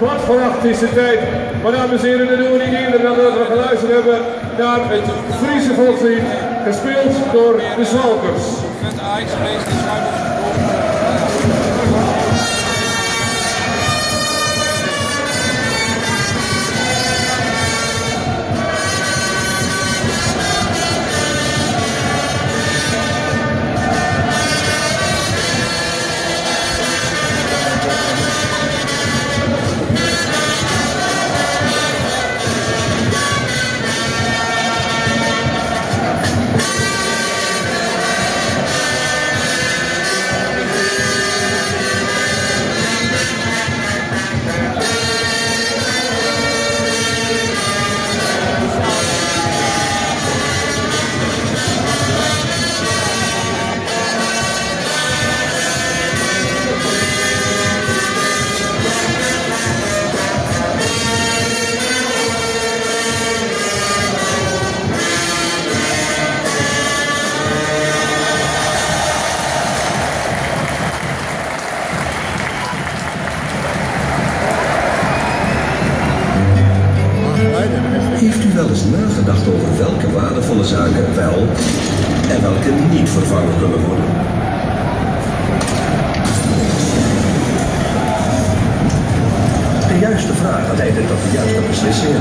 7:45 is de tijd. Maar dames en heren, dat doen we niet eerder dan dat we geluisterd hebben naar het Friese volkslied, gespeeld door de Zwalkers. Heeft u wel eens nagedacht over welke waardevolle zaken wel en welke niet vervangen kunnen worden? De juiste vragen leiden tot de juiste beslissingen.